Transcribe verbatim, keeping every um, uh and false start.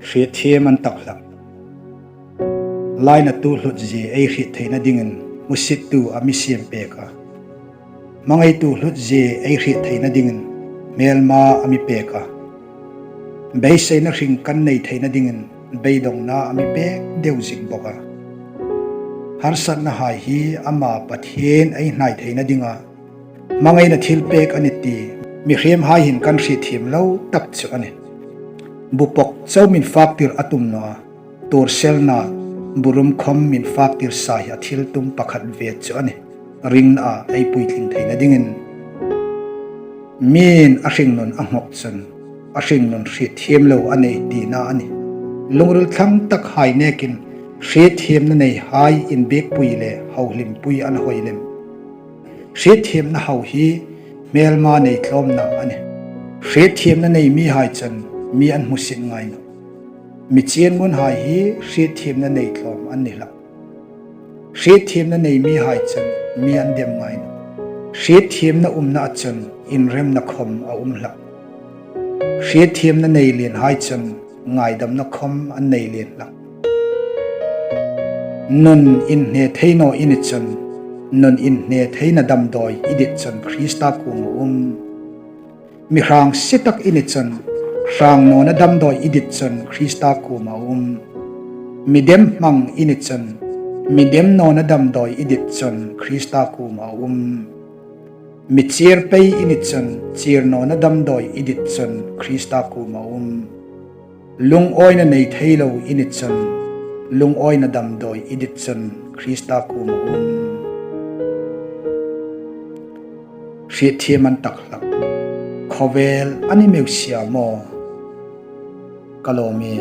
Hrietthiem an tak hlak. Lainatu hlutzie ei hriet theina dingin hmusittu a mi siem pek a. Hmangaitu hlutzie ei hriet theina dingin hmelma a mi pek a. Beiseina hring kan nei theina dingin beidongna a mi pek deu zing bawk a. Harsatnahai hi ama Pathien ei hnai theina dinga hmangaina thilpek a nih ti mihriemhai hin kan hrietthiem lo tak chu a nih. Bupawk chau min faktir a tum naw a, tuorselna burum khawm min faktir sa hi a thil tum pakhat ve chu a nih. Ringna ei puitling theina dingin. Mi'n a hringnun a nghawk chun, a hringnun hrietthiem lo a nei tina a nih. Lungril thlang takhai nekin hrietthiem na neihai inbiekpui le hohlimpui an hoi lem. Hrietthiem na hau hi hmelma nei tlawmna a nih. Hrietthiem na nei mihai chun mi an hmusit ngai nawh. Mi chienmunhai hi hrietthiem na nei tlawm an ni hlak. Hrietthiem na nei mihai chun mi an dem ngai nawh. Hrietthiem na umna a chun inremna khawm a um hlak. Hrietthiem na nei lienhai chun ngaidamna khawm an nei lien hlak. Nun inhne thei naw i ni chun, nun inhne theina damdawi i dit chun Krista kuoma um. Mi hrang si tak i ni chun, hrang nawna damdawi i dit chun Krista kuoma um. Mi dem hmang i ni chun, mi dem nawna damdawi i dit chun Krista kuoma um. Mi chier pei i ni chun, chier nawna damdawi i dit chun Krista kuoma um. Lungawina nei thei lo i ni chun, lungawina damdawi i dit chun Krista kuoma um. Hrietthiem an tak hlak. Khawvel a ni meu sia maw? Ka lawm ie.